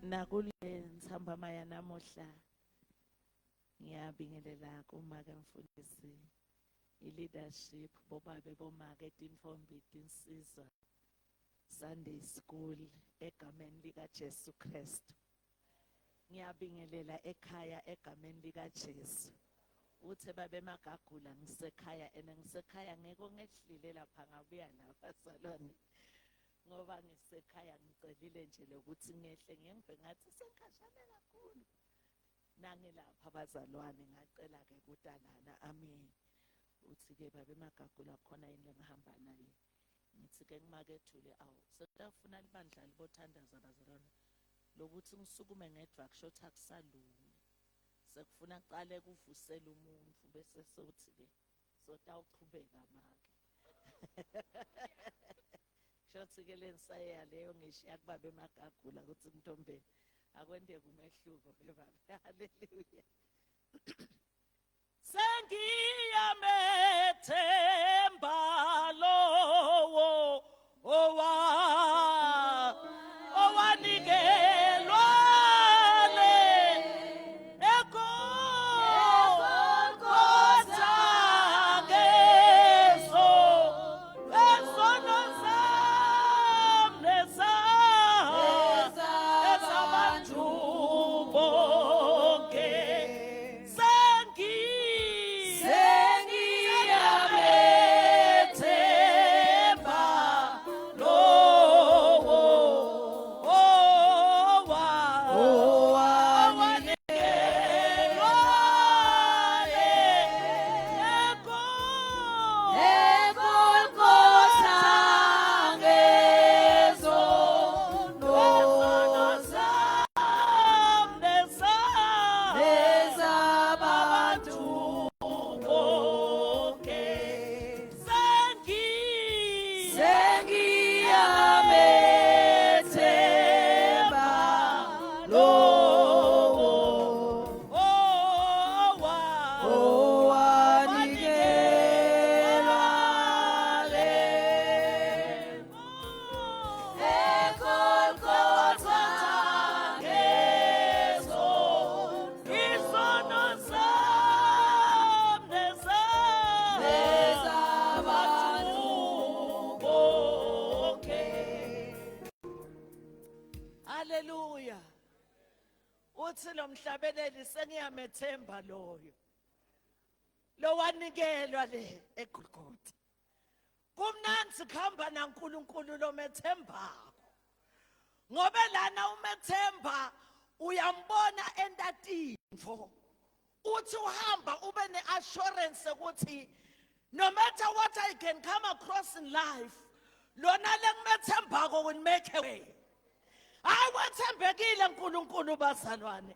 Nakule ntsambama yanamuhla ngiyabingelela kumake mfundisi i-leadership bobabe bomake tintfombi tinsizwa Sunday school egameni likaJesu Kristu. Ngiyabingelela ekhaya egameni likaJesu. Uthe babe magagula ngisekhaya ene ngisekhaya ngeke ngehlile lapha ngabuya lapha salwane. Ngoba ngisekhaya ngicelile nje lokuthi ngehle ngive ngathi sengikhashane kakhulu. Nangilapha bazalwane ngacela ke kutalana amen. Uthi ke babe magagula khona yini lengihamba naye. Ngithi ke ngimakethule awu sekuyafuna libandla libothandaza bazalwane lokuthi ngisukume ngedwa kushothi akusalungi sekufuna kuqale kuvusela umuntu bese sothi ke sotawuchubeka make kushothi ke lensayeya leyo ngishiya kubabe emagagula ukuthi ntombeni akwendeke umehluko ke babe haleluya Sengiyamethemba lowo owa owanikelwa le eGolgotha ngeso esono sami nesa esabantu bonke. Sengi Sengiyamethemba lowo owa owanikelwa eGolgotha ngezono zami nezabantu bonke. Sengiyamethemba lowo owanikelwa le eGolgotha ngezo izono zami nezabantu bonke. Haleluya. Uthi lo mhlabeleli sengiyamethemba loyo lowanikelwa le eGolgotha. Kumnandzi kuhamba naNkulunkulu lomethembako. Ngobe lana umethemba uyambona entatinfo. Uthi uhamba ube neassurance ukuthi no matter what I can come across in life, lona lengimethembako will make a way. Hayi wethembekile uNkulunkulu bazalwane.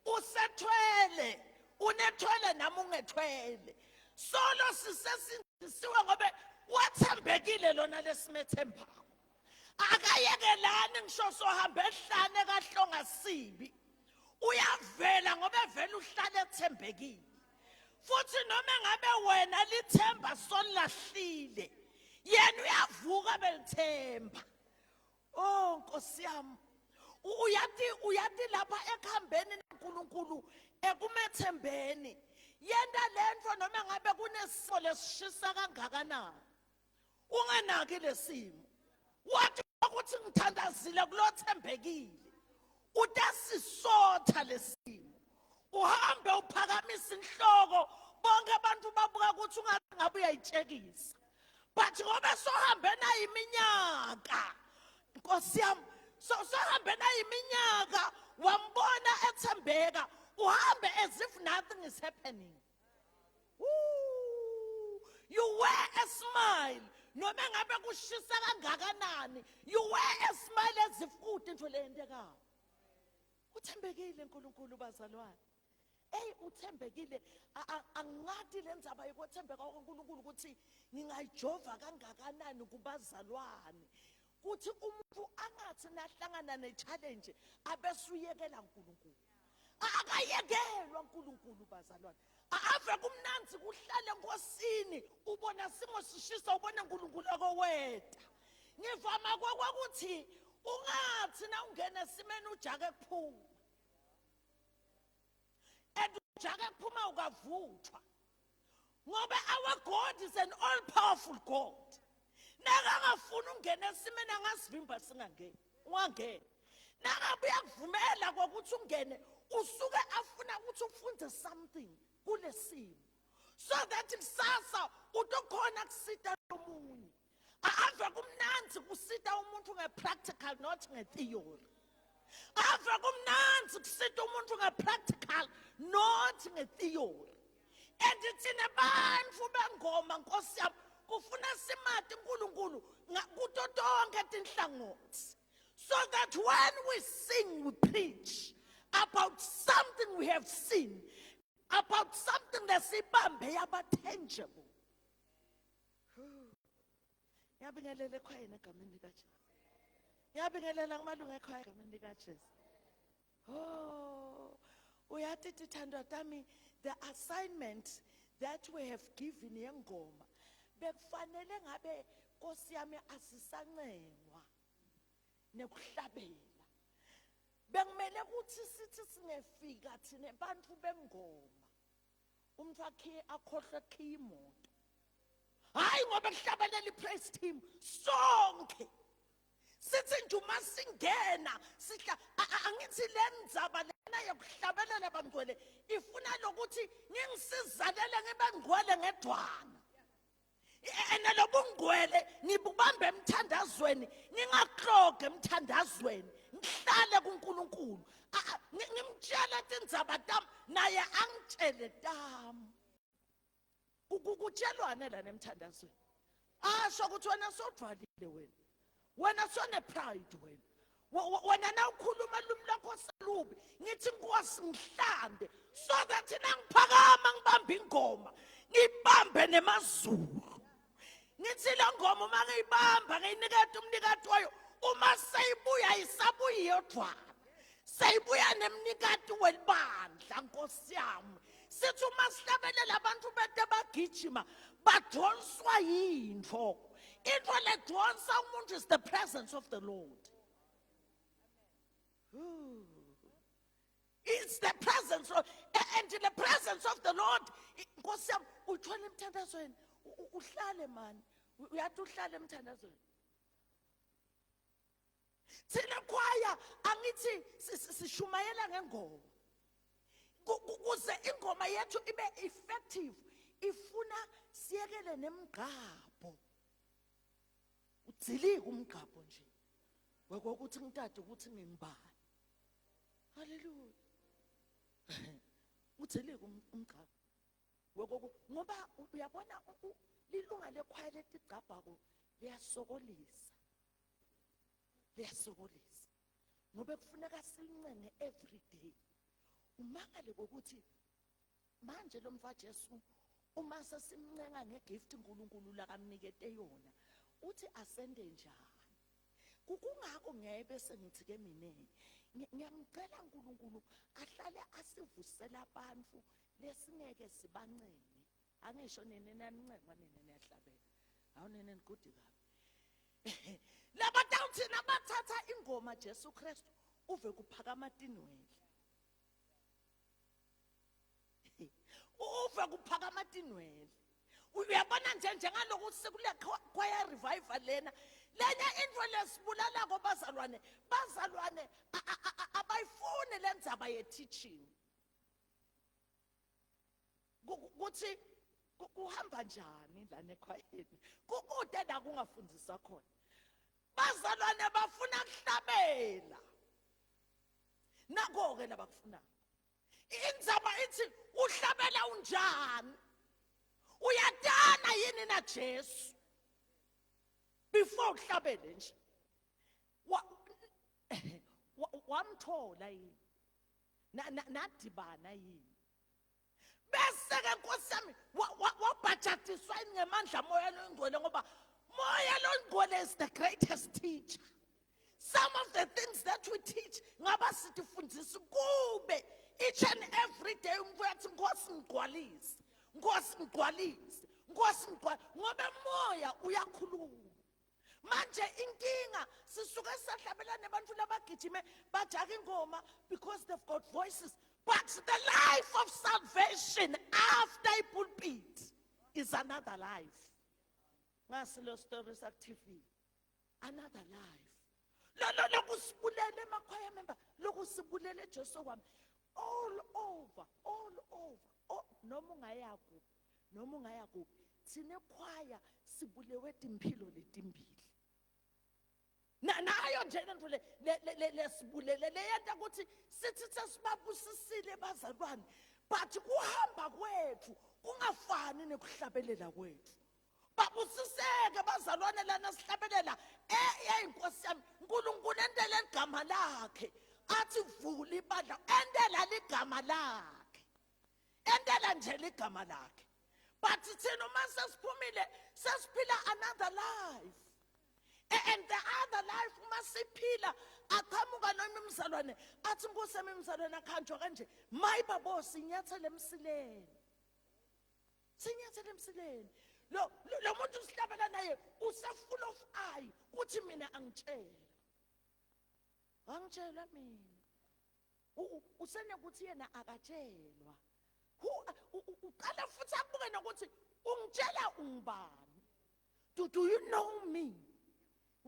Usethwele, unethwele nami ungethwele. Solo sisesindisiwe ngobe wethembekile lona lesimethembako. Akayekelani ngisho sohamba ehlane kahlonga sibi. Uyavela ngoba evela uhlale ethembekile. Futhi noma ngabe wena lithemba solilahlile, yena uyavuka belithemba. Oh Nkosi yami. Uyathi uyathi lapha ekuhambeni naNkulunkulu ekumethembeni. Yenta lento noma ngabe kunesimo lesishisa kangakanani. Unganaki lesimo. Wathi ukuthi ngithandazile kulothembekile. Utasisotha lesimo. Uhambe uphakamisa inhloko bonke abantu babuka ukuthi ungabe uyayitshekisa. But ngoba sohambe nayo iminyaka Nkosi yami so sohambe nayo iminyaka wambona ethembeka uhambe as if nothing is happening. Woo! You wear a smile noma ngabe kushisa kangakanani you wear a smile as if kude into leyentekayo. Uthembekile uNkulunkulu bazalwane. Ey uthembekile angingati le ndzaba yokwethembeka kwaNkulunkulu ukuthi ngingayijova kangakanani kubazalwane kuthi umuntu angathi nahlangana ne-challenge abese uyekela uNkulunkulu akayekelwa uNkulunkulu bazalwane ave kumnandzi kuhlale enkosini ubona simo sishisa ubona uNkulunkulu akoweta ngivama kwakwakuthi. Ungathi na ungena esimeni ujake kuphuma. And ujake kuphuma ukavuthwa. Ngoba our God is an all powerful God. Nakangafuni ungena esimeni angasivimba singangeni. Ungangeni. Nangabe uyakuvumela kokuthi ungene usuke afuna ukuthi ufunde something kulesimo. So that kusasa utokhona kusita lomunye. Ave kumnandzi kusita umuntu nge-practical not nge-theory. Ave kumnandzi kusita umuntu nge-practical not nge-theory. And thina bantfu bengoma nkosi yami kufuna simati uNkulunkulu kuto tonke tinhlangothi. So that when we sing we preach about something we have seen, about something lesibambe yaba tangible. Ngiyabingelela ekhwayeni egameni likaJesu. Ngiyabingelela kumalungu ekhwaya egameni likaJesu. Oh, uyathi tithandwa tami the assignment that we have given yengoma bekufanele ngabe Nkosi yami asisancengwa nekuhlabela. Bekumele ukuthi sithi singefika thina bantu bengoma umuntu akhe akhohlwe khiya imoto hayi ngoba kuhlabelela i-praise team sonke sithi nje uma singena sihla angithi le ndzaba lena yokuhlabelela bangcwele ifuna lokuthi ngingisizalele ngibe ngcwele ngedwana ene lobungcwele ngibubambe emthandazweni ngingakloge emthandazweni ngihlale kuNkulunkulu ngimtshele tindzaba tami naye angitshele tami kutshelwane lana emthandazweni asho ukuthi wena sodvalile wena wena sone pride wena wena nawukhuluma lumi lakho selubi ngithi nkosi ngihlambe so that nangiphakama ngibambe ingoma ngibambe nemazulu ngithi le ngoma uma ngiyibamba ngiyiniketa umnikati wayo uma seyibuya isabuyi yodwana seyibuya nemnikati welibandla nkosi yami sithi uma sihlabelela abantu bete bagijima badonswa yintfo into ledonsa umuntu is the presence of the Lord. Ooh. It's the presence of, and in the presence of the Lord Nkosi yami uyithola emthandazweni uhlale mani uyathi uhlale emthandazweni thina kwaya angithi sishumayela ngengoma kuze ingoma yethu ibe effective ifuna siyekele nemgqabho udzilike umgqabho nje wekokuthi ngitade ukuthi ngingubani haleluya udzilike um-, umgqabho wekoku ngoba uyabona lilunga lekhwaya letigcabhako liyasokolisa liyasokolisa ngoba kufuneka sincenge every day umangale kokuthi manje lo mfa Jesu uma sesimncenga ngegift uNkulunkulu lakamnikete yona uthi asende njani kukungako ngeke bese ngithi ke mina ngiyamcela uNkulunkulu ahlale asivusela abantu lesingeke sibancenge angisho nini nanincengwa nini niyahlabela awu nini nigudi kabi laba thina bathatha ingoma Jesu Kristu uve kuphakama tinwele uve kuphakama tinwele uyabona nje njengaloku sekule choir revival lena lenya into lesibulalako bazalwane bazalwane abayifuni lendzaba ye teaching kuthi kuhamba njani lana ekhwayeni kukude la kungafundiswa khona bazalwane bafuna kuhlabela nako-ke labakufunako indzaba ithi uhlabela unjani uyatana yini naJesu before uhlabele nje wamthola yini nadibana yini bese ke nkosi yami wabhajatiswa yini ngemandla moya longcwele ngoba moya longcwele is the greatest teacher some of the things that we teach ngaba sithi fundisa kube each and every day umuntu uyathi nkosi ngigcwalise nkosi ngigcwalise nkosi ngigcwalise ngoba moya uyakhuluma. Manje inkinga sisuke sahlabela nebantu labagijime bajaka ingoma because they've got voices but the life of salvation after ipulpit is another life. Ngasi lo story sak TV another life. Lo lo lokusibulele emakhwaya member lokusibulele Jesu wami all over all over oh, noma ungaya kuphi noma ungaya kuphi thina ekhwaya sibulewe timphilo letimbili nayo nje lento le lesibulele leyenta ukuthi sithi sesibabusisile bazalwane but kuhamba kwethu kungafani nekuhlabelela kwethu babusiseke bazalwane lana sihlabelela eh inkosi yami uNkulunkulu entele igama lakhe athi vula ibandla entela ligama lakhe entela nje ligama lakhe but thina uma sesiphumile sesiphila another life and the other life uma siphila aqhamuka noma imzalwane athi inkosi yami imzalwane akhanjwa kanje mayi babo sinyathele emsileni sinyathele emsileni lo lo muntu usihlabela naye use full of eye uthi mina angitshela angitshelwa mina usenekuthi yena akatshelwa uqala futhi abuke nokuthi ungitshela ungubani do, do you know me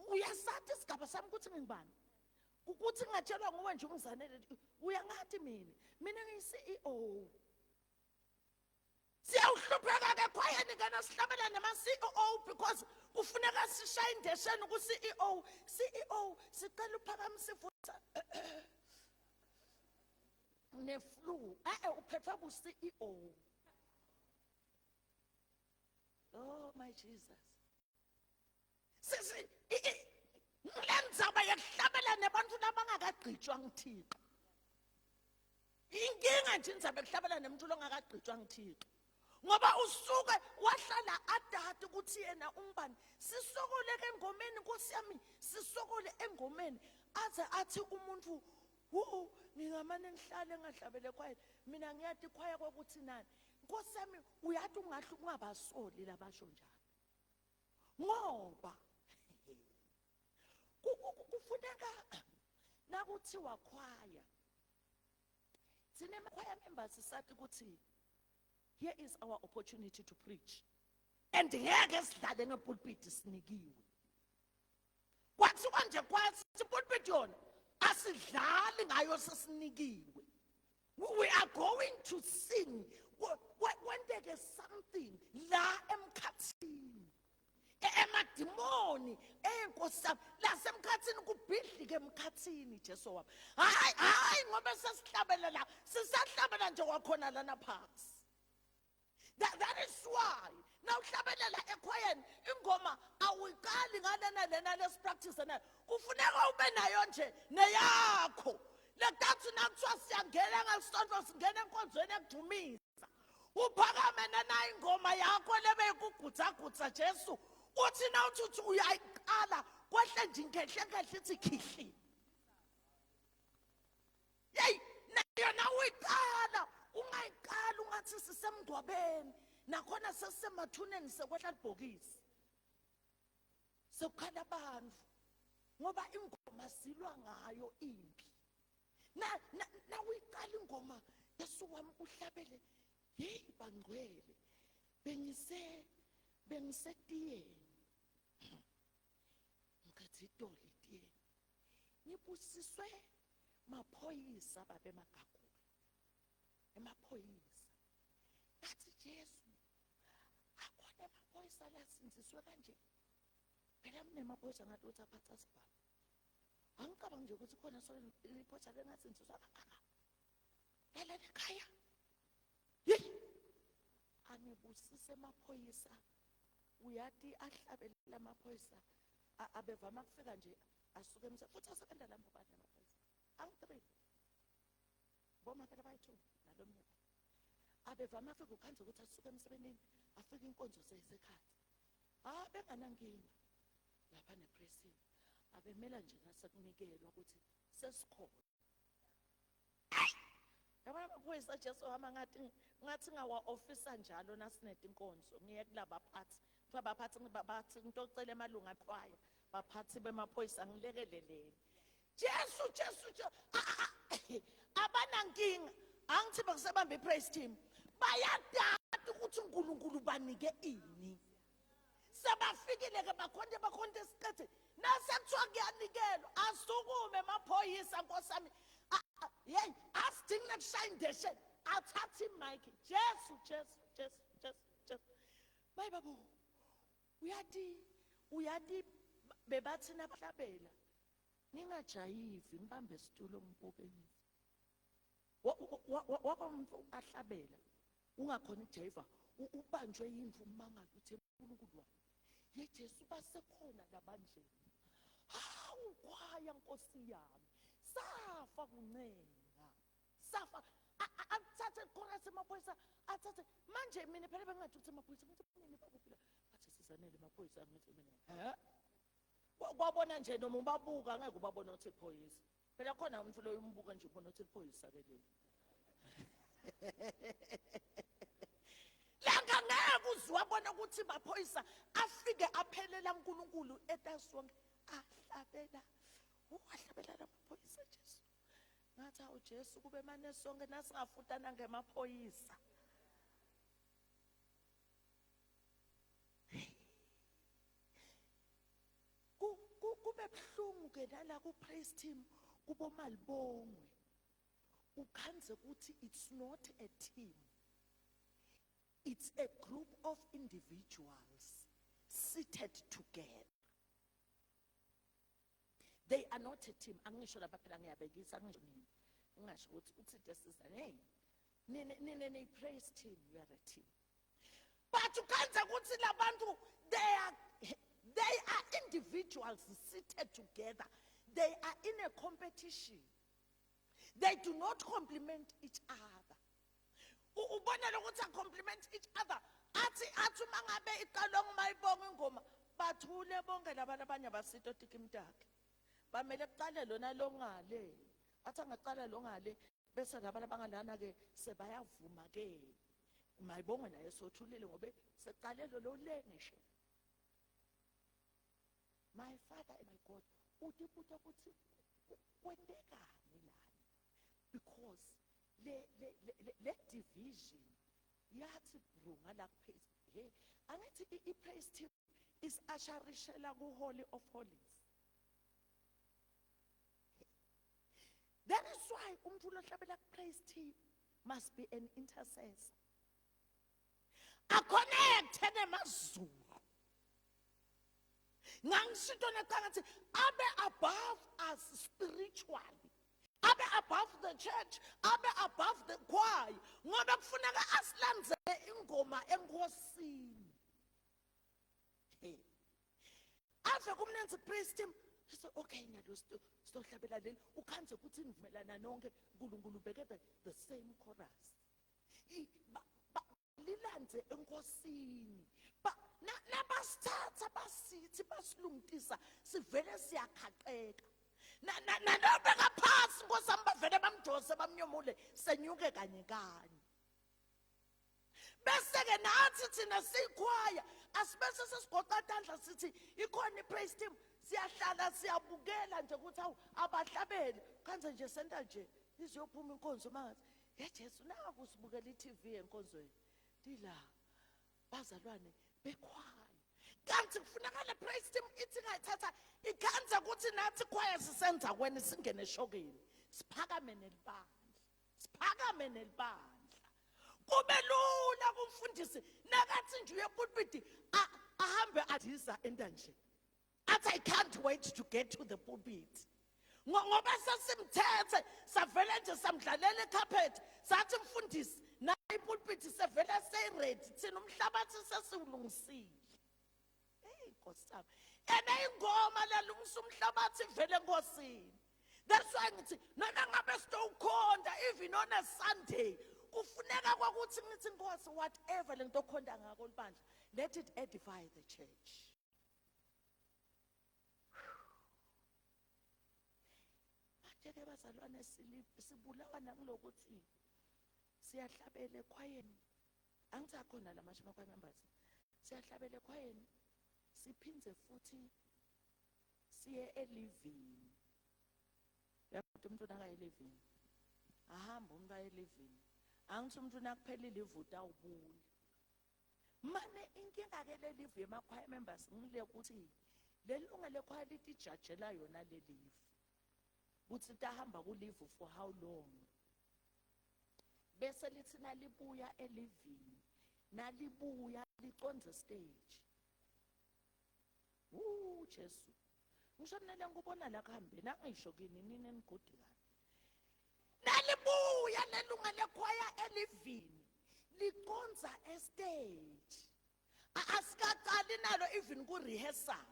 uyasathi isigaba sami ukuthi ngingubani ukuthi ngingatshelwa nguwe nje umzanele uyangathi mina mina ngiyi-ceo siyawuhlupheka ke khwayeni ngena sihlabela nema-ceo because kufuneka sishaye indesheni ku-ceo ceo sicela uphakamise futhi ne-flu e-e uphethwe ku-ceo oh my jesus sisi le ndzaba yekuhlabela nebantfu labangakagqitshwa nguthixo inkinga nje indzaba yekuhlabela nemuntu longakagqitshwa nguthixo ngoba usuke wahlala adade ukuthi yena ungubani sisokole ke engomeni nkosi yami sisokole engomeni aze athi umuntu wu ngingamane ngihlale ngahlabele khwaya mina ngiyati khwaya kokuthi nani nkosi yami uyathi ungahle ungabasoli labasho njalo ngoba kufuneka nakuthiwa khwaya thina emakhwaya members sathi ukuthi here is our opportunity to preach and ngeke sidlale ngepulpit sinikiwe kwathiwa nje kwathi ipulpit yona asidlali ngayo sesinikiwe we are going to sing kwenteke something la emkhathini e, emadimoni enkosi yami lasemkhathini kubhidlike emkhathini Jesu wami hayi hayi ngoba sesihlabela la sisahlabela nje kwakhona lana phansi That, that is why nawuhlabelela ekhwayeni ingoma awuyiqali ngalena lena lesipractice nayo kufuneka ube nayo nje neyakho letathi nakuthiwa siyangena ngesonto singena enkonzweni ekudumisa uphakame nana ingoma yakho lebeyikugudzagudza Jesu uthi nawuthi uthi uyayiqala kwehle nje inkehlenkehle ithi khihli yeyi nayo nawuyiqala ungayiqala ungathi sisemngcwabeni nakhona sesisemathuneni sekwehla libhokisi sekukhala abantu ngoba ingoma silwa ngayo impi na nawuyiqala ingoma Yesu wami uhlabele hey bangcwele bengise bengisetiyeni ngikhathi itoli itiyeni ngibusiswe maphoyisa babe magagula emaphoyisa ngathi Jesu akhona emaphoyisa lasinziswe kanje phela mina emaphoyisa ngathi ukuthi aphatha sibhamu angicabangi nje ukuthi khona so iphoyisa lengasinziswa kangaka lala ekhaya yeyi anibusise emaphoyisa uyati ahlabelela amaphoyisa abevama kufika nje asuke emsa futhi asebenza lapho bani amaphoyisa angu-three boma phela bayi-two nalo mnye abevama afike ukhanze ukuthi asuke emsebenzini afike inkonzo seyisekhathi ah benganankinga lapha nepressing abemela nje nasekunikelwa ukuthi sesikhona yabona amaphoyisa Jesu hamba ngathi ngathi ngawa officer njalo nasineta inkonzo ngiye kulaba phathi kuthiwa baphathi bathi ngitocela emalunga akhwaya Baphathi bemaphoyisa ngilekeleleni. Jesu Jesu Jesu abanankinga angithi bekusebamba ipraise team bayadada ukuthi uNkulunkulu banike ini sebafikile ke bakhonte bakhonte esiqethe nasekuthiwa kuyanikelwa asukume emaphoyisa nkosi yami yeyi asidingi nakushaya indeshe athathe imayikhi Jesu Jesu Jesu Jesu Jesu bayi babu uyati uyati bebathi nabahlabela Ningajayivi ngibambe isitulo ngibuke ngithi. Waba umuntu ahlabela ungakhona ukujayiva ubanjwe yimvu umangala uthi uNkulunkulu wami. Ye Jesu basekhona labandleni. Hawu kwaya Nkosi yami. Safa kuncenga. Safa athathe chorus emaphoyisa athathe manje mina phela bengathi ukuthi amaphoyisa ngithi mina bakuphi la bathi sizanele amaphoyisa ngithi mina he Kwabona nje noma ubabuka ngeke ubabone ukuthi iphoyisa. Phela khona umuntu loyo umbuka nje ubona ukuthi iphoyisa ke leli. Langa ngeke uziwabona ukuthi maphoyisa afike aphelela uNkulunkulu etasonke ahlabela. Uwahlabela lamaphoyisa Jesu. Ngathi awu Jesu kube mane sonke nasingafutana ngemaphoyisa. Kube buhlungu ke nala ku praise team kubomalibongwe ukhanze ukuthi it's not a team it's a group of individuals seated together they are not a team angisho lapha phela ngiyabekisa angisho nini ngingasho ukuthi uthinte siza hey nine nine ni praise team you are a team but ukhanza ukuthi labantu they are they are individuals seated together they are in a competition they do not complement each other ubona lokuthi a compliment each other athi athi uma ngabe iqalwa ngumayibonga ingoma bathule bonke laba labanye abasito tikimtake bamele kuqale lona longale athi angaqala longale bese laba labangalana ke sebayavuma ke mayibongwe naye sothulile ngobe seqale lo lengishe my father and my god utibuta ukuthi kwentekani lana because le le le, le division yathi bro ngala praise hey angithi i praise team is asharishela ku holy of holies that is why umuntu lohlabela ku praise team must be an intercessor aconnecte nemazulu ngangisho ngathi abe above us spiritually abe above the church abe above the choir ngoba kufuneka asilandzele ingoma enkosini hey ave kumnenzi praise team so okay nyalo sizohlabela leli ukhanze ukuthi nivumelana nonke uNkulunkulu ubeke the, the same chorus lilandze enkosini nabasithatha basithi basilungisa sivele siyakhaqeka nalobeka phasi nkosi yami bavele bamdose bamnyomule senyuke kanye kanye bese-ke nathi thina siyikhwaya asibese sesigoqa tandla sithi ikhona i-praise team siyahlala siyabukela nje ukuthi awu abahlabele khanze nje senta nje iziyophuma inkonzo mangathi ye Jesu naku sibukela i-TV enkonzweni ndila bazalwane bekhwaya kanti kufunakala praise team ithi ngayithatha ikhanza ukuthi nathi khwaya sisenza kweni singene eshokeni siphakame nelibandla siphakame nelibandla kube lula kumfundisi nakathi nje uye epulpiti ahambe adiza entanje athi i can't wait to get to the pulpit ngoba sesimthethe savele nje samdlalela icarpet sathi mfundisi nayi ipulpit sevele seyiready thina umhlabathi sesiwulungisile hey nkosi yami ene ingoma lalungisa umhlabathi vele enkosini that's why ngithi noma ngabe sitowukhonda even on a sunday kufuneka kwakuthi ngithi nkosi whatever lento okhonda ngako libandla let it edify the church Manje-ke bazalwane sibulawa nangilokuthi siyahlabela ekhwayeni angithi akhona la masha amakhwaya members siyahlabela ekhwayeni siphinde futhi siye elivini. Uyabona umuntu nakaye elivini, ahamba umuntu aye elivini, angithi umuntu nakuphelile ivuta awubuya. Mane inkinga ke le live yema-choir members ngile ukuthi lelunga lekhwaya litijajela yona le live ukuthi tahamba kulive for how long, bese lithi nalibuya elivini, nalibuya liconze stage. Wu Jesu, ngisho mina lengikubona la kuhambeni, angisho kini nini enigudi kabi. Nalibuya lelunga lekhwaya elivini liconza estage, asikaqali nalo even ku rehearsal,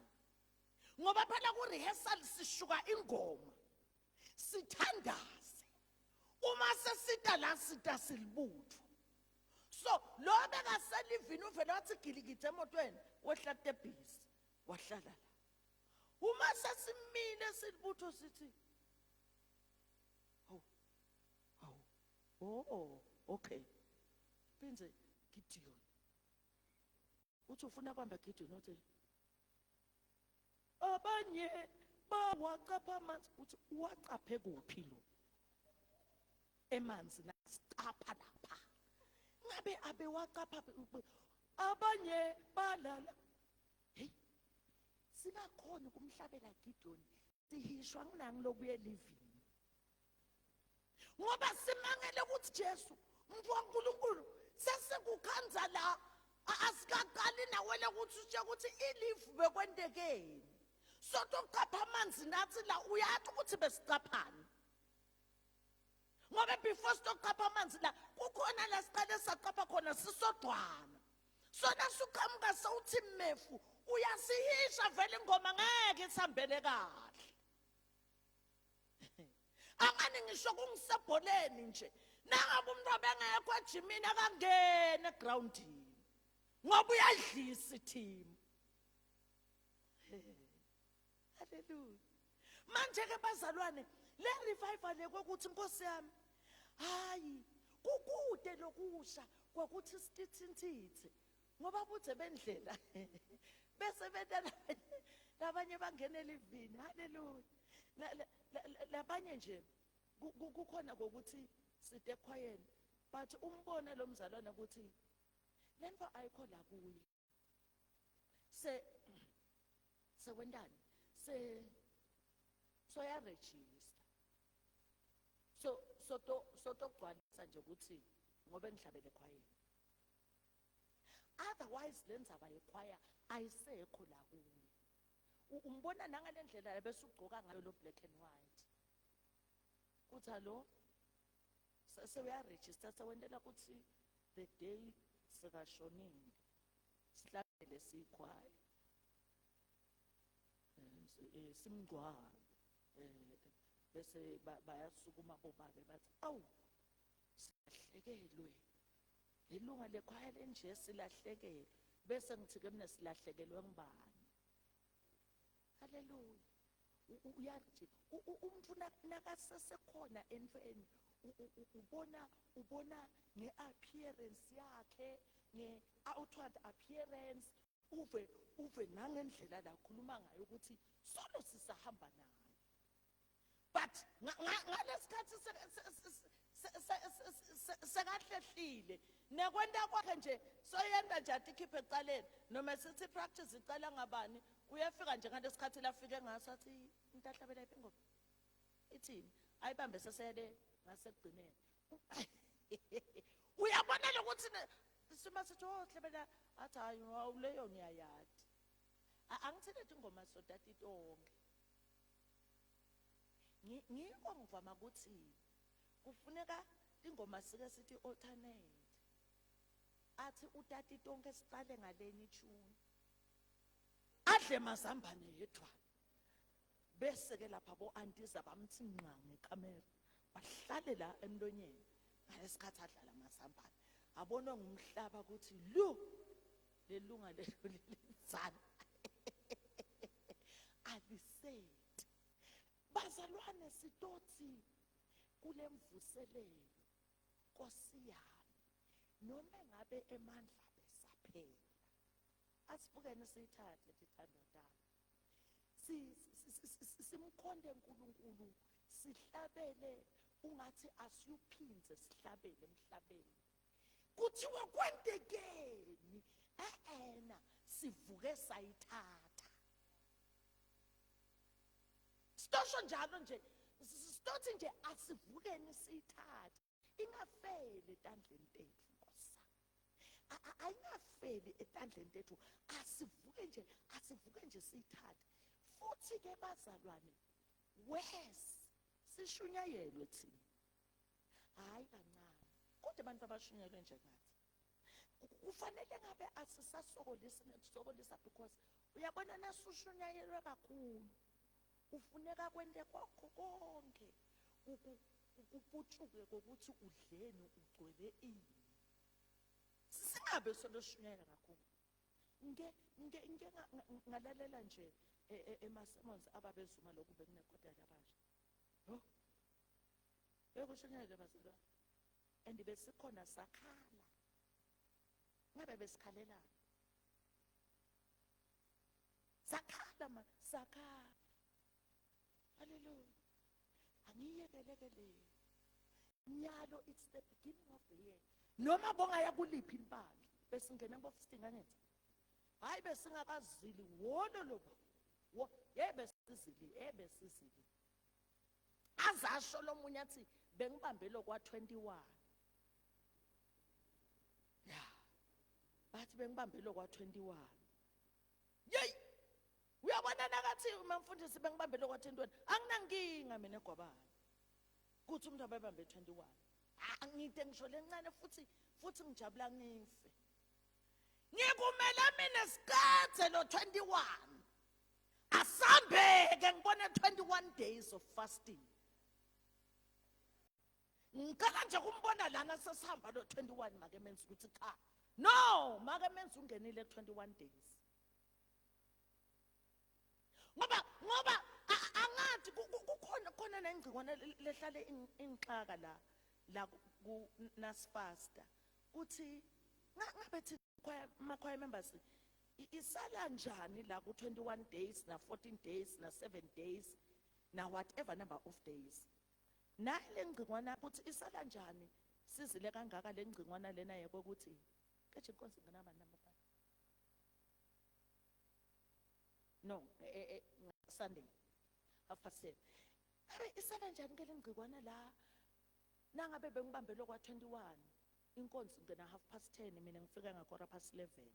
ngoba phela ku rehearsal sishuka ingoma sithandaze, uma sesita la sita silibutho. So lo bekaselivini uvele wathi gilikidi emotweni, wehla kutebhisi wahlala la. Uma sesimile silibutho sithi hawu hawu, oh okay, phindze Gideon uthi ufuna kwamba Gideon, uthi abanye bawacapha amanzi, uthi uwacaphe kuphi lo emanzi nasicapha lapha, ngabe abewacapha abanye balala. Hey, singakhona ukumhlabela Gideon, sihishwa nginangi lokuye elivini, ngoba simangele ukuthi Jesu umuntu waNkulunkulu sesikukhanza la, asikaqali nawele ukuthi usho ukuthi ilifu bekwentekeni, sotoqapha amanzi nathi la, uyathi ukuthi besiqaphani, ngoba before sitoqapha amanzi la kukhona la siqale saqapha khona sisodwana, sona suqhamuka sewuthi mefu uyasihisha vele, ingoma ngeke isihambele kahle. Angani ngisho kungisebholeni nje, nangabe umuntu abengekho ejimini akangene egrawundini ngoba uyadlisa ithimu. Haleluya. Manje ke bazalwane, le revival lekokuthi Nkosi yami, hayi kukude lokusha kwakuthi sitithintithe, ngoba budze bendlela bese benta labanye bangena elivini. Haleluya. Labanye nje kukhona kokuthi side ekhwayeni, but umbone lo mzalwane ukuthi lento ayikho la kuye, se sekwentani, se soyaregister, so soto sotogcwalisa nje ukuthi ngoba ngihlabele ekhwayeni, otherwise le ndzaba yekhwaya ayisekho la kuye. Umbona nangale ndlela bese ugcoka ngayo lo black and white, kuthi alo sewuyaregister, sewentela ukuthi the day sekashonile sihlabele siyikhwaya, simngcwabe, bese bayasukuma bobabe bathi awu silahlekelwe lelunga lekhwaya lenje, silahlekelwe. Bese ngithi ke mina, silahlekelwe ngibani? Haleluya. Uyathi umuntu nakasesekhona entweni, ubona nge-appearance yakhe, nge-outward appearance, uve nangendlela la khuluma ngayo ukuthi solo sisahamba naye, but ngalesikhathi sekahlehlile nekwenta kwakhe nje, soyenta nje atikhiphe ecaleni, noma sithi practice icala ngabani, uyafika nje ngalesikhathi lafike ngaso, athi umuntu ahlabela iphi ingoma ithini, ayibambe sesele ngasekugcineni. Uyabona lokuthi sima sithi oh hlabela, athi hayi awuleyo ngiyayadi, angithi lethi ingoma sodati tonke. Ngiko ngivama ukuthi kufuneka ingoma sike sithi alternate, athi utati tonke, siqale ngalenye itune, adle mazambane yedwana, bese ke lapha bo antiza bamthi nqa ngecamera, bahlale la emlonyeni ngalesikhathi adlala amazambane, abonwe ngumhlaba ukuthi lu lelunga lelo lelizana aliseti. Bazalwane, sitothi kule mvuselelo, Nkosi yami, noma ngabe emandla besaphela, asivukeni siyithathe tithandwa tami. Simkhonde uNkulunkulu, sihlabele ungathi asiyuphindze sihlabele emhlabeni. Kuthiwa kwentekeni? E-ena sivuke sayithatha. Sitosho njalo nje, sitothi nje asivukeni siyithathe, ingafeli etandleni tethu Nkosi. Ayingafeli etandleni tethu, asivuke nje, asivuke nje siyithathe. Futhi ke bazalwane, wes sishunyayelwe thina, hayi kancane, kodwa abantu abashunyayelwe njengathi kufanele ngabe asisasokolisi nekusokolisa, because uyabona nasushunyayelwe kakhulu kufuneka kwente kwakho konke kuputshuke kokuthi udleni ugcwele ini. Singabe soloshunyayela kakhulu. Ngike ngike ngike ngalalela nje ema-sermons ababezuma lokhu bekunekoda labasha. Yo, bekushunyayelwe bazalwane, and besikhona sakhala. Ngabe besikhalelana, sakhala ma sakhala. Haleluya, angiyekele-ke leyo nyalo. It's the beginning of the year. Noma bongaya kuliphi ibandla, besingena kubofisting, angithi hayi, besingakazili wolo loba ye besizili, ebesizili. Azasho lomunye athi bengibambe lo kwa-21, ya, bathi bengibambe lo kwa-21. Yeyi, uyabona nakathi mamfundisi bengibambe lo kwa-21, anginankinga mina egwabane kuthi umuntu abebambe 21. Angide ngisho lencane, futhi futhi ngijabula ngife. Ngikumele mina sikathe lo 21, asambeke ngibone 21 days of fasting. Ngicela nje kumbona lana sesihamba lo 21, make menza ukuthi cha, no, make menza ungenile 21 days, ngoba angathi kukhona khona nengcikwane lehlale ingixaka la ku nasifasta, kuthi ngabe thina ma-choir members isala njani la ku 21 days na 14 days na 7 days na whatever number of days? Nayi le ngcingwana ukuthi isala njani sizile kangaka le ngcingwana lena yekokuthi keje inkonzo ingenaba number no Sunday 7:30. Abe isala njani ke le ngcikwana la nangabe bengibambe lo kwa-21, inkonzo ingena 10:30, mina ngifika nga-11:15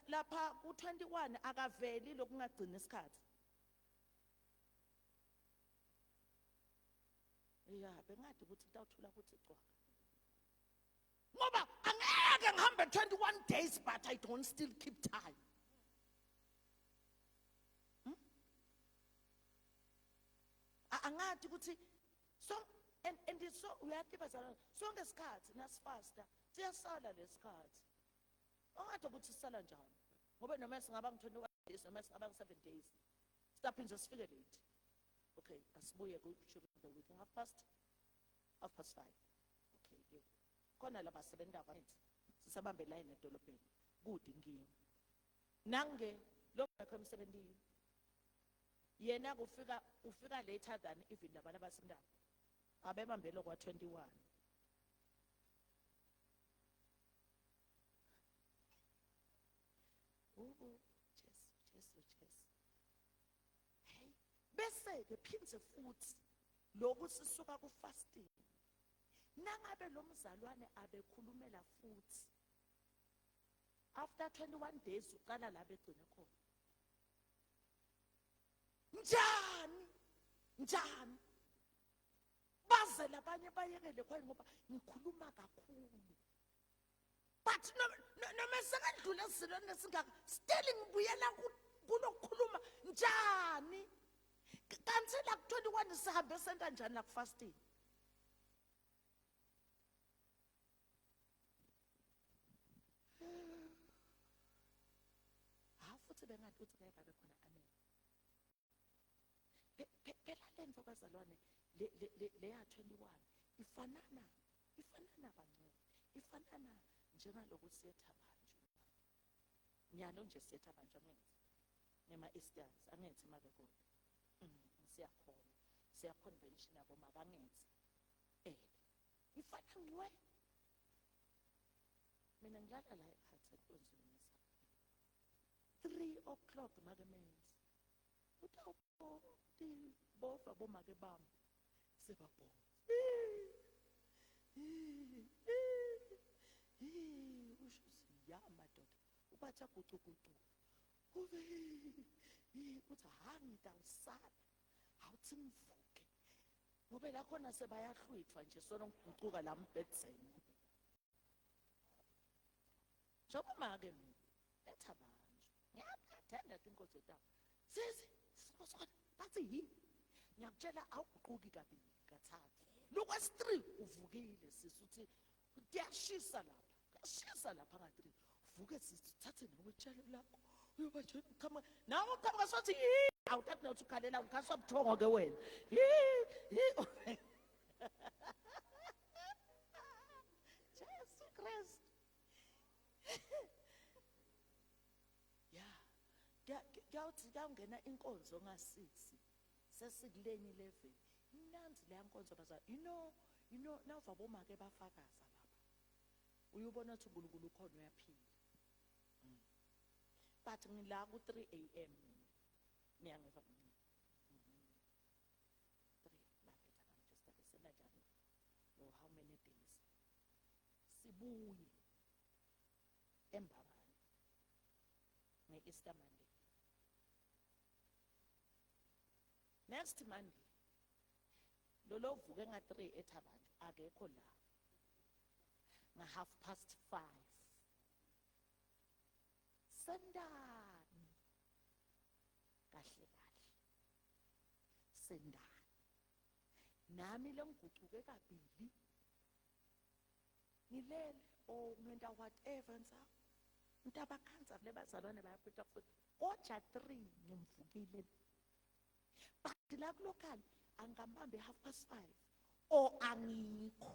lapha ku-21? Akaveli lokungagcini isikhathi. Ya, bengadi ukuthi kutawuthula ukuthi cwaka, ngoba angeke ngihambe 21 days but I don't still keep time. Hmm? Angathi ukuthi so and so uyathi bazalwane, sonke isikhathi nasifasta siyasala lesikhathi. Ongathi ukuthi sisala njani, ngoba noma singaba ngu-21 days, noma singaba ngu-7 days, siphinde sifike late. Okay, asibuye ku-during the week, 5:30. Okay ke, khona labasebenza bathi sisabambe line edolobheni kude, inkinga nange lo ngekho emsebenzini, yena kufika ufika later than even labantu abasendawo abebambelo kwa-21. Oh, Jesu, Jesu, Jesu. Hey, bese ke phindze futhi lokhu sisuka ku fasting, nangabe lo mzalwane abekhulumela futhi after 21 days, uqala la begcine khona. Njani njani baze labanye bayekele khona ngoba ngikhuluma kakhulu, but noma sekadlula esizilweni esingaka, still ngibuyela kulokukhuluma. Njani kanti la ku-21 sihambe senta njani la ku-fasting? Ha, futhi bengathi ukuthi ngeke abe khona. Amen. Phela le nto bazalwane, leya 21 ifanana kancane, ifanana njengaloku siyetha manje. Nyalo nje siyetha abantu angithi nema-Easterns angithi make kodwa siyakhona siya convention yabo makangenzi eh ngifana ngwe mina ngilala la ekhathe enkonzweni 3 o'clock make menzi utawuboti bova bomake bami sebabhova usho ya madoda ubatha gucugucu uve uthi ha ngitawusala awuthi ngivuke ngoba la khona sebayahlwithwa nje sona ngigucuka la mbhedzeni njengoba make mina letha bantu ngiyabathanda tinkonzo tabo sisi sikhona bathi yini ngiyakutshela awuguquki kabili kathathu lokwesi-three uvukile sisi uthi kuyashisa lapha kuyashisa lapha nga-three vuke sisi uthathe nawe itshalo lakho uyoba nje qhamuka nawe uqhamuka sothi awuthathi nawe uthi ukhalela ukhaswa buthongo ke wena Jesu Kristu ya kuyawuthi kuyawungena inkonzo nga-six sesikulenye level imnandi leya nkonzo baza you know you know nawuva bomake bafakaza lapha uyubona ukuthi uNkulunkulu ukhona uyaphila mm. but ngila ku-3 am mina niyangiva mina 3 baphetha bantu sisena njani or how many days sibuye embabane nge-Easter Monday next Monday lolo vuke nga-3 ethabantu akekho la nga-half past 5 sendani kahle kahle sendani nami lengigucuke kabili ngilele or ngenta whatever nsa ntabakhanza le bazalwane bayaphutha futhi koja 3 ngimvukile but la kulocal angikambambi half past 5 or angikho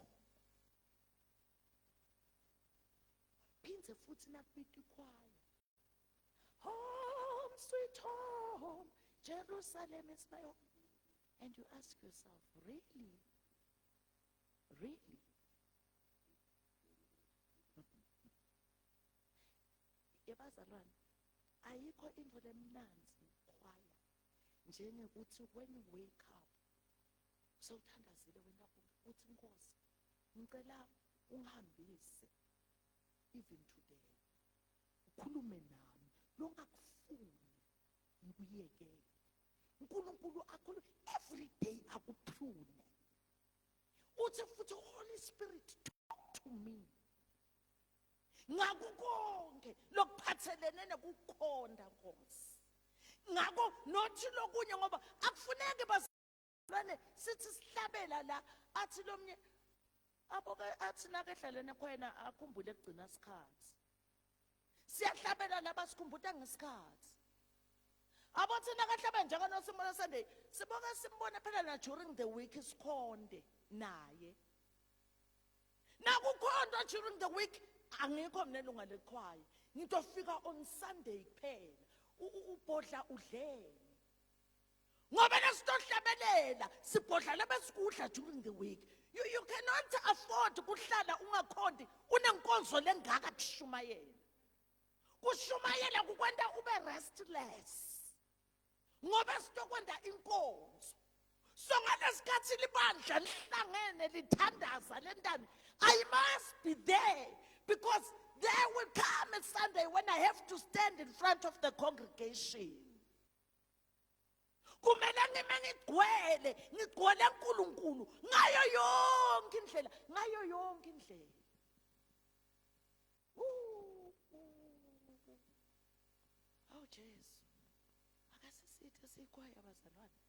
phindze futhi nakubita ikhwaya home sweet home Jerusalem is my home and you ask yourself really really yebazalwane ayikho into lemnanzi khwaya njengekuthi when you wake up sewuthandazile wena uthi inkosi ngicela ungihambise even today ukhulume nami longakufuni ngikuyekele uNkulunkulu akhulume every day akuprune uthi futhi Holy Spirit talk to me ngakho konke lokuphathelene nekukhonda Nkosi ngakho nothi lokunye ngoba akufuneki bazalwane sithi sihlabela la athi lomnye aboke athi nakehlalene khona akhumbule kugcina isikhathi siyahlabela la basikhumbuta ngesikhathi abo thina kahlaba njenganosimona Sunday siboke simbone phela na during the week sikhonde naye nakukhondwa during the week angikho mina lunga lekhwaya ngitofika on Sunday kuphela ubhodla udleni ngoba lesitohlabelela sibhodla lebesikudla during the week you, you cannot afford kuhlala ungakhondi unenkonzo lengaka kushumayela kushumayela kukwenta ube restless ngoba sitokwenta inkonzo so ngalesikhathi libandla lihlangene lithandaza lentani i must be there because there will come a sunday when i have to stand in front of the congregation kumele ngime ngigcwele ngigcwele uNkulunkulu ngayo yonke indlela ngayo yonke indlela Oh Jesu akasisithe siyikhwaya bazalwane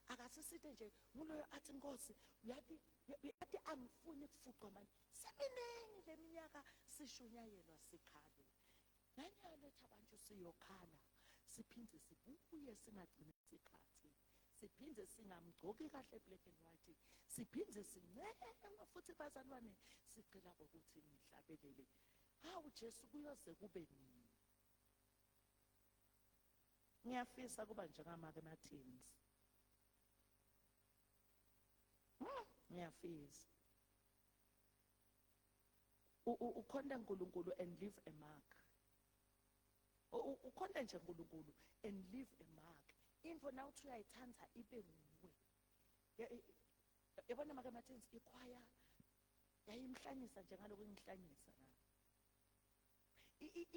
akasisithe nje nguloyo athi Nkosi uyathi uyathi angifuni kufuqwa manje seminingi leminyaka sishunyayelwa sikhale nanyalo ethi abantu siyokhala siphinde sibuye singagcini isikhathi siphinde singamgcoki kahle black and white siphinde sincengwa futhi bazalwane sicela ukuthi nihlabelele hawu Jesu kuyoze kube nini Ngiyafisa kuba njengamake Martins. Ngiyafisa. Ukhonta uNkulunkulu and leave a mark. Ukhonta nje uNkulunkulu and leave a mark. Into nawuthi uyayithanda ibe nguwe. Yabona make Martins ikhwaya yayimhlanyisa nje ngaloko ingihlanyisa na.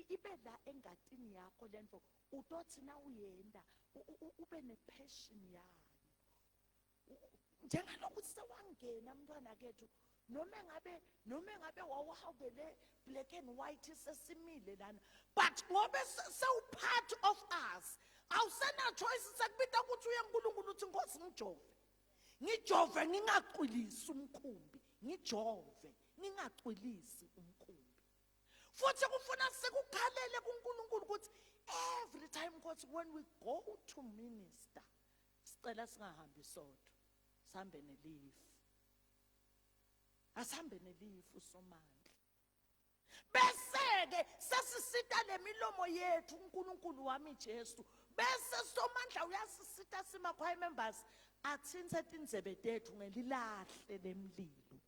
Ibe la engatini yakho lento utothi nawuyenda ube nepassion yayo. Njengalokuthi sewangena mntwana kethu noma ngabe noma ngabe wawuhawukele black and white sesimile lana but ngobe sewu part of us awusena choice sekubita ukuthi uye uNkulunkulu uthi Nkosi ngijove ngijove ngingacwilisi umkhumbi ngijove ngingacwilisi umkhumbi futhi kufuna sikukhalele kuNkulunkulu ukuthi every time Nkosi when we go to minister sicela singahambi sodwa sihambe nelifu asihambe nelifu somandla bese-ke sesisita lemilomo yethu uNkulunkulu wami Jesu bese somandla uyasisita sima-choir members athinthe tindzebe tethu ngelilahle lemlilo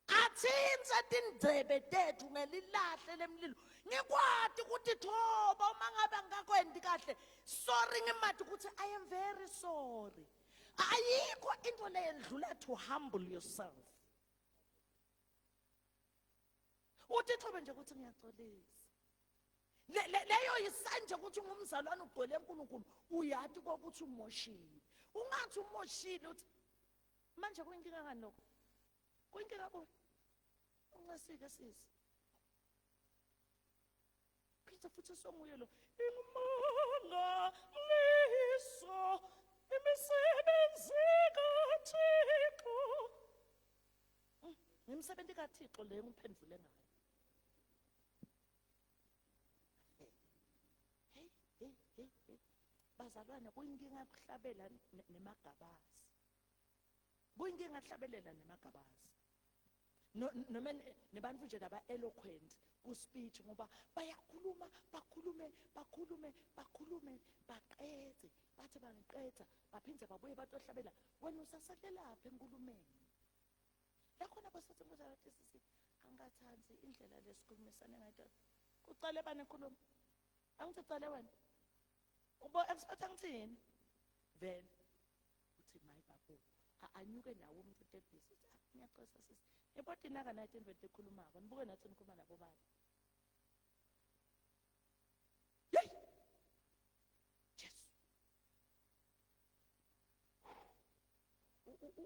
athinthe tindzebe tethu ngelilahle lemlilo ngikwati ukuthi thoba uma ngabe angikakwendi kahle sorry ngimati ukuthi i am very sorry ayikho into leyendlula to humble yourself uthi thobe nje ukuthi ngiyaxolisa leyo yisanje ukuthi ungumzalwane ugcwele uNkulunkulu uyati kokuthi umoshile ungathi umoshile uthi manje kuyinkinga ngani lokho kuyinkinga kuwe unqesike sisi phinde futhi songuye lo ingumangaliso imisebenzi kaThixo ngimisebenzi kaThixo le ngiphendvule ngayo hey hey hey hey bazalwane kuyinkinga kuhlabela nemagabazi kuyinkinga kuhlabelela nemagabazi noma nebantu nje laba eloquent ku speech ngoba bayakhuluma bakhulume bakhulume bakhulume baqede bathi bangiqeda baphinde babuye batohlabela wena usasalelaphi enkulumeni lakhona bosathi mbuza sisi angathandi indlela lesikhulumisane ngayo kucale bani ekhuluma angithi cale wena ubo expect angithini vele uthi my babu anyuke nawo umuntu utebhisi uthi ah, ngiyaxolisa sisi ebodinaka nathi into ekhulumako nibuke nathi nikhuluma nabo baba yeyi jesu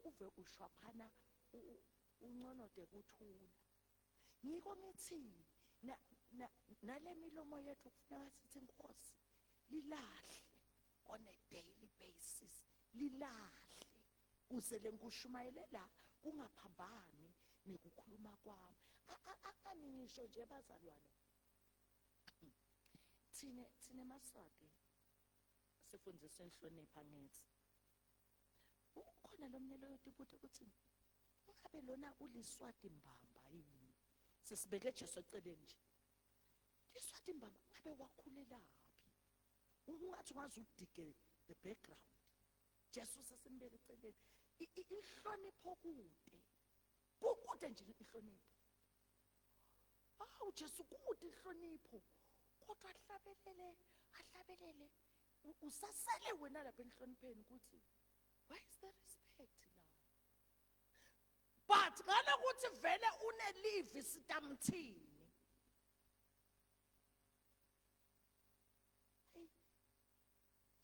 uve ushwaphana unconode kuthula ngiko ngithi nale milomo yethu kufuneka sithi inkosi lilahle on a daily basis lilahle kuze lenkushumayele la kungaphambani nekukhuluma kwami akani ngisho nje bazalwane thine thine maswati sifundiswe inhlonipho angithi ukhona lo mnye loyo tibuta ukuthi ngabe lona uliswati mbamba yini sesibeke Jesu eceleni nje liswati mbamba ngabe wakhulelaphi ungathi ungaze udige the background Jesu sesimbeke eceleni inhlonipho kude kukude nje inhlonipho awu Jesu kude inhlonipho kodwa ahlabelele ahlabelele usasele wena lapha enhlonipheni ukuthi where is the respect la but ngalokuthi vele unelivi sitamthini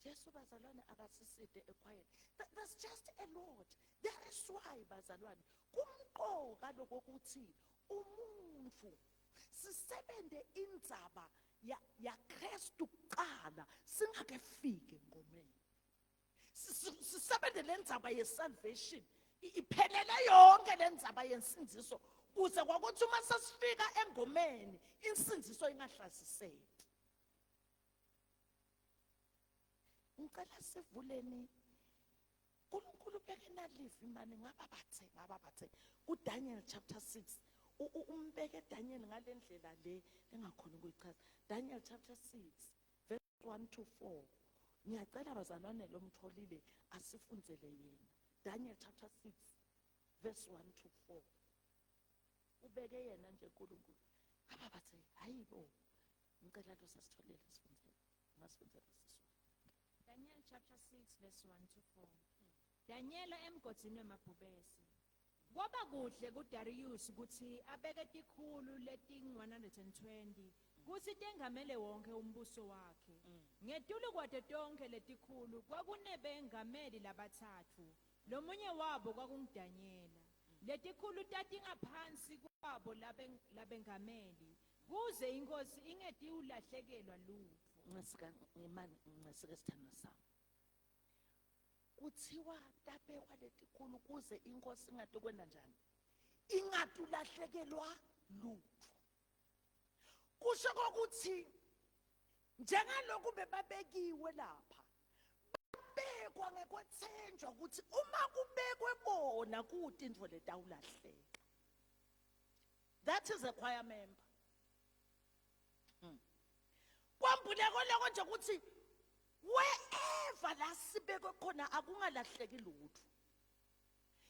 Jesu bazalwane akasiside ekhwayeni that's just a lot that is why bazalwane kumqoka lokokuthi umuntu sisebente indzaba ya ya Kristu kuqala singakefiki engomeni sisebente lendzaba ye salvation iphelele yonke lendzaba yensindziso kuze kwakuthi uma sesifika engomeni insindziso ingahlaziseki ngicela sivuleni uNkulunkulu ubeke nalivi mani ngaba bathe ngaba bathe kuDaniel chapter 6 umbeke Daniel ngalendlela le engakhona ukuyichaza Daniel chapter 6 verse 1 to 4. Ngiyacela bazalwane lomtholile asifundzele yena. Daniel chapter 6 verse 1 to 4. Ubeke yena nje uNkulunkulu. Aba bathe hayibo ngicela lo sasitholile sifundzele. Ungasifundzela siswa. Daniel chapter 6 verse 1 to 4. Danyela emgodzini wemabhubesi. Kwaba kuhle kuDarius kutsi abeke tikhulu letingu-120 kutsi tengamele wonkhe umbuso wakhe. Ngetulu kwato tonkhe letikhulu kwakunebengameli labatsatfu, lomunye wabo kwakunguDanyela. Letikhulu tatingaphansi kwabo labengameli, kuze inkhosi ingetiwulahlekelwa lutfo. Ncesika ngimani ncesike sithandwa sami. Kuthiwa tabekwa letikhulu kuze inkosi ingatokwenta njani? Ingatulahlekelwa lutfo. Kusho kokuthi njengaloku bebabekiwe lapha babekwa ngekwethenjwa ukuthi uma kubekwe bona kude intfo letawulahleka. That is a choir member. Kwambuleko loko nje ukuthi wherever la sibekwe khona akungalahleki lutho.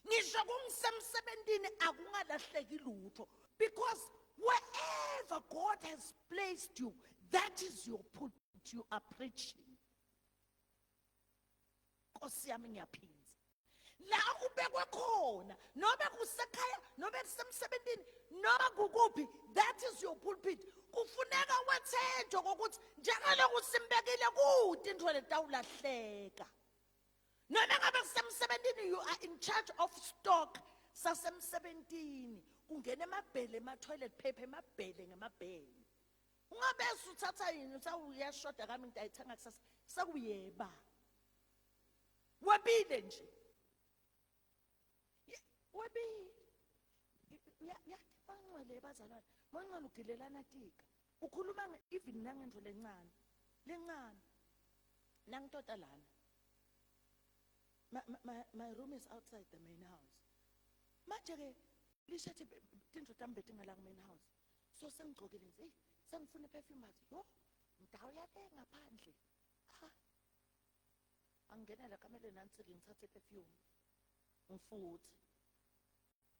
Ngisho kungisemsebentini akungalahleki lutho because wherever God has placed you that is your pulpit you are preaching. Nkosi yami ngiyaphinza. La ubekwe khona nobe kusekhaya nobe kusemsebentini noma kukuphi that is your pulpit. Kufuneka wethenjwe kokuthi njengaloku simbekile kude intfo letawulahleka. Noma ngabe kusemsebentini you are in charge of stock sasemsebentini kungena emabhele ema toilet paper emabhele ngemabhele. Ungabese uthatha yini usawuyashoda kami ngitayithenga kusasa sekuyeba. Webile nje. Webile. Uyangcwele bazalwane. Mangcwele ugilelana tika. Ukhuluma even nangento lencane. Lencane. Nangitota lana. My room is outside the main house. Manje ke lishathi tindlu tami betingala ku main house. So sengigcokile nje, hey, sengifuna perfume athi, yo, ngidawuya le ngaphandle. Ah. Angena la kamelweni nansi-ke ngithathe perfume. Ngifuthe.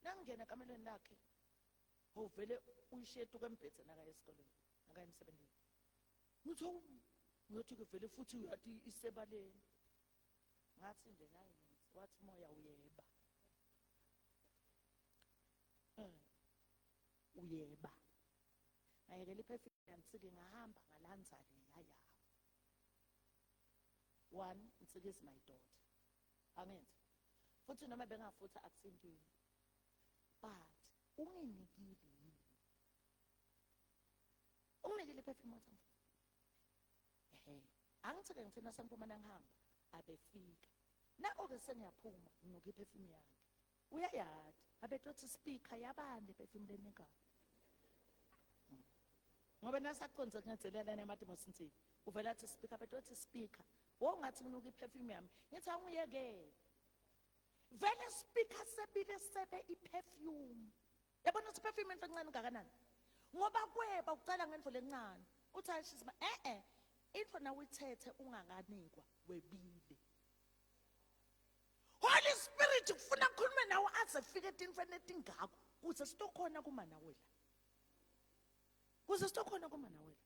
Nangingena ekamelweni lakhe, uvele uyishiye etuka embhedze nakaya esikolweni, nakaya emsebenzini. Ngithi ngiyothi-ke vele futhi uyathi isebaleni. Ngathi nje nayi wathi umoya uyeba. Uyeba. Ngayekela iperfume yansike ngahamba ngalandza leya yabo. One, Nsiki is my daughter. Angenzi. Futhi noma bengafutha akusinkinga. But unginikile yini? Unginikile iperfume wathi angifuthe. Ehhe. Angithi ke ngithina sengiphuma nangihamba abefika. Nako-ke sengiyaphuma nginuka iperfume yakhe. Uyayati abetothi speaker yabani le perfume lenikako. Ngoba nasaqonze kungenzelela namadimosi ntsini. Uvela athi speaker betothi speaker. Wongathi nginuka iperfume yami. Ngithi awungiyekele. Vele speaker sebile sebe iperfume. Yabona ukuthi perfume into encane kangakanani? Ngoba kweba ucala ngento lencane. Uthi ayishisa eh eh into nawe uyithethe ungakanikwa webile. Holy Spirit kufuna kukhulume nawe aze afike etintfweni letingako kuze sitokhona kuma nawe la. Kuze sitokhona kuma nawe la.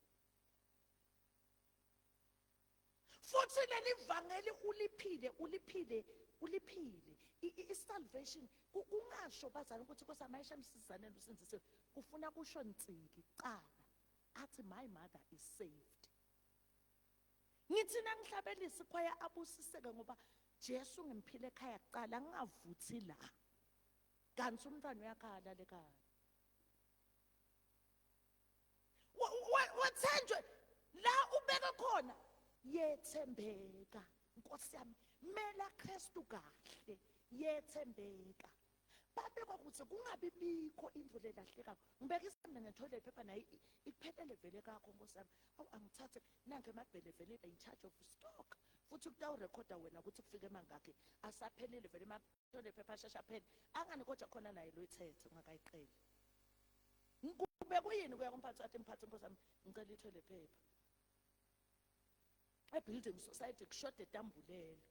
Futhi leli vangeli uliphile uliphile uliphile i-salvation kungasho bazali ukuthi kosamayisha msizanele usindisiwe kufuna kusho nsiki kuqala athi my mother is saved. Ngithi nangihlabelisa ikhwaya abusiseke ngoba Jesu ngimphile ekhaya kuqala ngingavuthi la. Kanti umntwana uyakhala lekhaya. Wethenjwe la ubeke khona yethembeka Nkosi yami mela Kristu kahle yethembeka. Babekwa ukuthi kungabi bikho indlu lelahlekako. Ngibeka isandla nge-toilet paper naye ikuphelele vele kakho Nkosi yami. Awu angithathe nange emabhele vele in charge of stock. Futhi kutawurekhoda wena ukuthi kufike emangakhi asaphelile vele ema-toilet paper asheshe aphele. Angani kodwa khona naye loyithethe ungakayiqeli. Kube kuyini kuya kumphathi wathi mphathi Nkosi yami ngicela i-toilet paper. E-building society kushode etambulelo.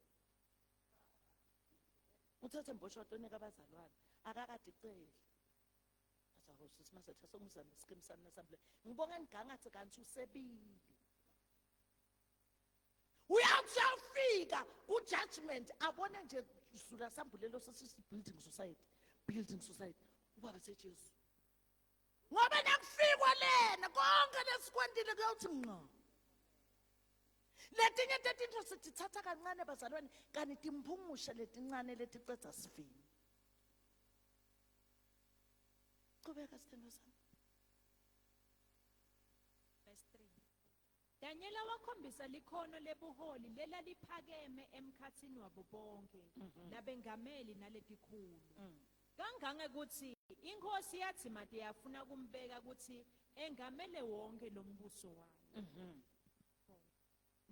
Uthathe mbosho watonika abazalwane akakadiceli. Azakuthi simazetha sokuzama isikimu sami nesambulelo. Ngibonga ngigangathe kanti usebile. Uyathi uyafika ku-judgment abone nje zula sambulelo sesisi-building society building society ubaba sejesu ngoba nakufikwa lena konke lesikwentile kuyawuthi ngqo letinye tetintfo sitithatha kancane bazalwane kanti timphungushe letincane leticedza sivini chubeka sithando sami. Verse 3. Danyela wakhombisa likhono lebuholi lelaliphakeme emkhatsini wabo bonkhe labengameli naletikhulu. Kangangekutsi inkhosi yadzimate yafuna kumbeka kutsi engamele wonke lombuso wayo.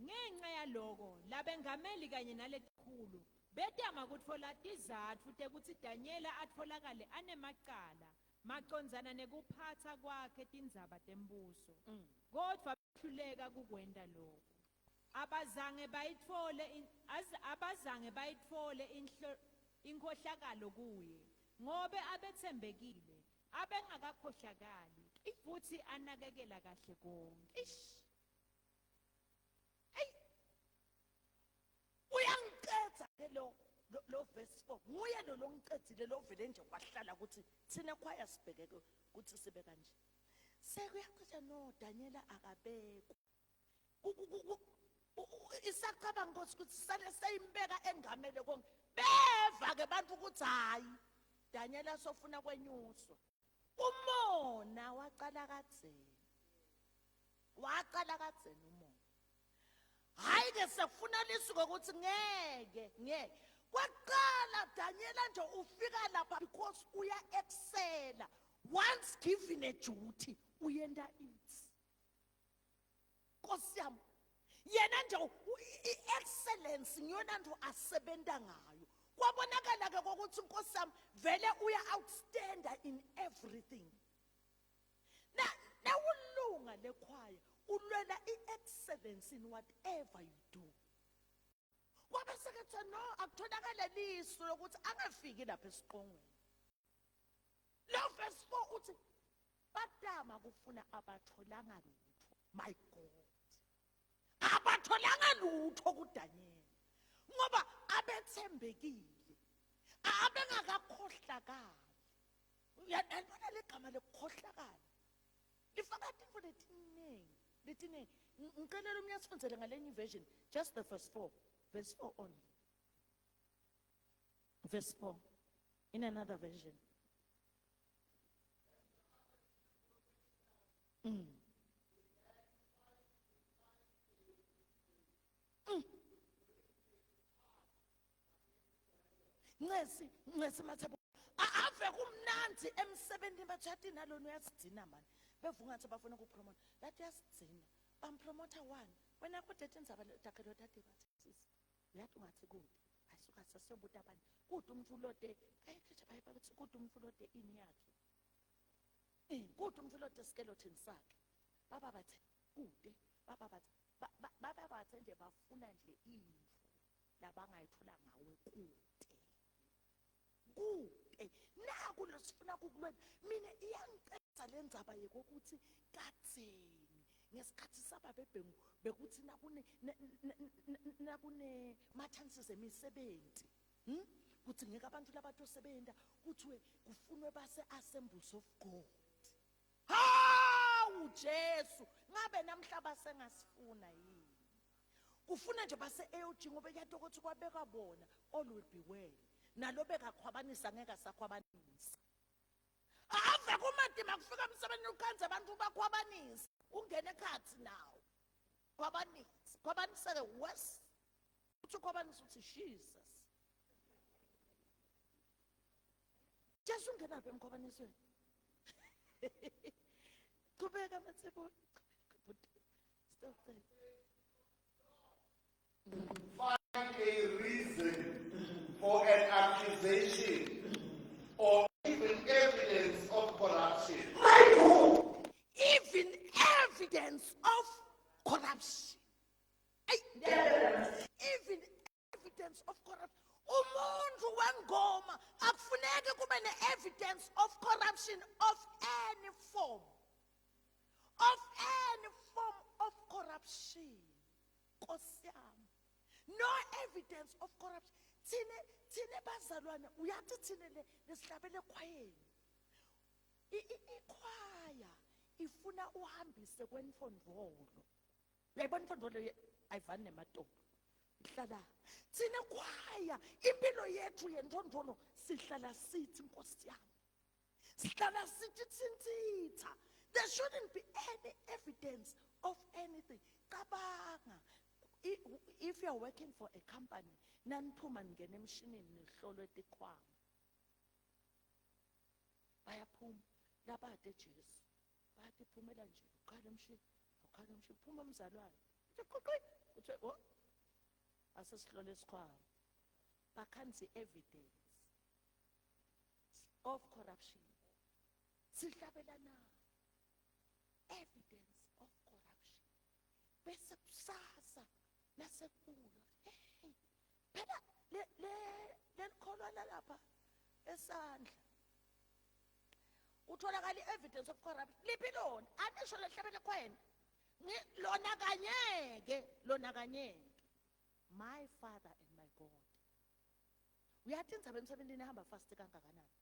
Ngenca yaloko, labengameli kanye naletikhulu betama kutfola tizatfu tekutsi Danyela atfolakale anemacala macondzana nekuphatsa kwakhe tindzaba tembuso. Kodvwa behluleka kukwenta loko. Abazange bayitfole in- az- abazange bayitfole inhlo- inkhohlakalo kuye ngobe abetsembekile, abengakakhohlakali futsi anakekela kahle konkhe. Ish. Eyi. Uyangiqedza ke lo lo verse 4. Nguye lo longiqedzile lo vele nje wahlala ukuthi thina khwaya sibheke ukuthi sibe kanje. Sekuyacisha no Daniela akabekwa. Isacabanga Nkosi ukuthi sale seyimbeka engamele konke. Beva ke bantu ukuthi hayi Daniela sofuna kwenyuswa. Umona wacala kadzeni. Wacala kadzeni umona. Hayi ke sekufuna lisuke ukuthi ngeke ngeke. Kwaqala Daniela nje ufika lapha because uya excela. Once given a duty uyenda it. Nkosi yami yena nje i-excellence ngiyona nto asebenta ngayo kwabonakala ke kokuthi inkosi yami vele uya outstander in everything na nawulunga lekhwaya ulwela i-excellence in whatever you do kwabe sekethiwa no akutholakale lisu lokuthi angafiki lapha esiqongweni lo verse 4 uthi batama kufuna abatholanga lutho my god abatholanga lutho kuDaniel ngoba abethembekile abengakakhohlakali uyalibona legama lekukhohlakala lifaka tintfo letiningi letiningi ngicela lomnye asifundzele ngalenye version just the verse 4 verse 4 only verse 4 in another version Ncesi, ncesi Mathebo. Ave kumnandi emsebenzini bathi yathi nalona uyasigcina mani. Bevunga ngathi bafuna ukupromota. Bathi uyasigcina. Bampromota one. Wena kude tindzaba takhe lo tati bathi sisi. Uyathi ungathi kude. Ayisuka sesiyobuta abanye. Kude umntu lote. Ayikhethe baye bathi kude umntu lote ini yakhe. Eh, kude umntu lote skeleton sakhe. Baba bathi kude. Baba bathi baba bathe nje bafuna nje info labangayithola ngawe kude. Kude. Naku lesifuna kukulwela. Mina iyangicetha le ndzaba yekokuthi kadzeni ngesikhathi sababebhengu bekuthi nakune nakune ma-chances emisebenzi Kuthi ngeke abantu labatosebenta kuthiwe kufunwe base-Assemblies of God. Hawu Jesu, ngabe namhla basengasifuna yini? Kufuna nje base-AOG ngoba kuyatoka ukuthi kwabekwa bona all will be well. Nalo bekakhwabanisa ngeke asakhwabanisa. Ave kumatima kufika emsebenzini ukhanze abantu bakhwabanisa. Ungene ekhathi nawo. Khwabanisa, khwabaniseke worse. Uthi ukhwabanisa uthi Jesus. Jesu ungenaphi emkhwabanisweni? Qhubeka Matsebo. Stop there. Find a reason for an accusation or even evidence of corruption. My God, even evidence of corruption. Eyi Angeke kube ne-evidence of corruption of any form. Of any form of corruption. Nkosi yami. No evidence of corruption. Thine thine bazalwane uyathi thine le lesihlabele ekhwayeni. Ikhwaya ifuna uhambise kwenfondvolo. Uyayibona infondvolo ayivani nematolo. Ihlala thina khwaya impilo yethu yenfondvolo sihlala sithi Nkosi yami. Sihlala sithi thinthitha. There shouldn't be any evidence of anything. Cabanga if you are working for a company naniphuma ningena emshinini nihlolwe tikhwama. Bayaphuma labade Jesu. Bathi phumela nje ukhala umshini, ukhala umshini phuma umzalwane. Uthi qoqi uthi oh asesihlole isikhwama. Bakhanzi evidence of corruption. Sihlabelana evidence of corruption. Bese kusasa nasekubuya hey phela le le lelikholwa lalapha esandla kutholakala i-evidence of corruption liphi lona anisho lehlabele khwena lona kanyeke lona kanyeke my father and my god uyathi indzaba emsebentini ehamba fast kangakanani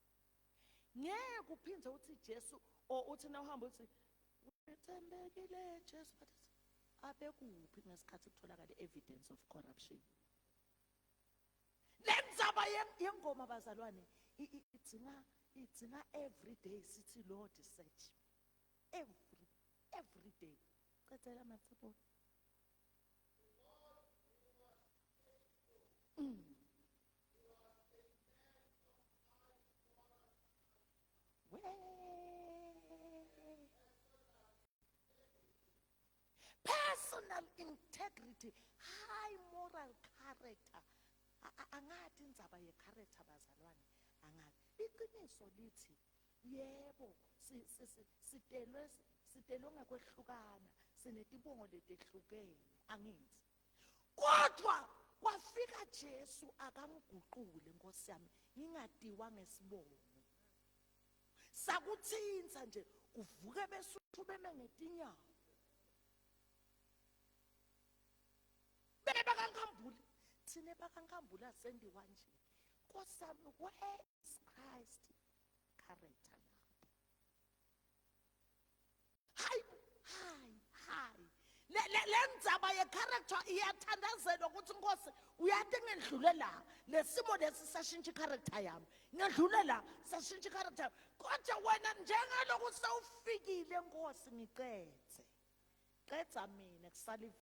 ngeke uphinde uthi Jesu or uthi na uhamba uthi wethembekile Jesu but abekuphi ngesikhathi kutholakala evidence of corruption le ndzaba yengoma bazalwane idzinga idzinga every day sithi Lord search every day cecela matsebona. Personal integrity, high moral character. Angathi indzaba ye-character bazalwane, angathi. Iqiniso lithi yebo sitelwe sitelwe ngekwehlukana, sinetibongo letehlukene, angithi. Kodwa kwafika Jesu akangiguqule Nkosi yami, ngingadiwa ngesibongo. Sakuthinsa nje kuvuke besuthu beme ngetinyawo. Bebe bakaNkambule, thina bakaNkambule asendiwa nje. Nkosi yami, where is Christ character lapho? Hayi, hayi, hayi. Le le le ndzaba ye character iyathandazelwa ukuthi Nkosi uyathi ngedlule la lesimo lesi sashintsha character yami. Ngedlule la sashintsha character. Kodwa wena njengaloku sewufikile Nkosi ngicethe. Qedza mina kusala.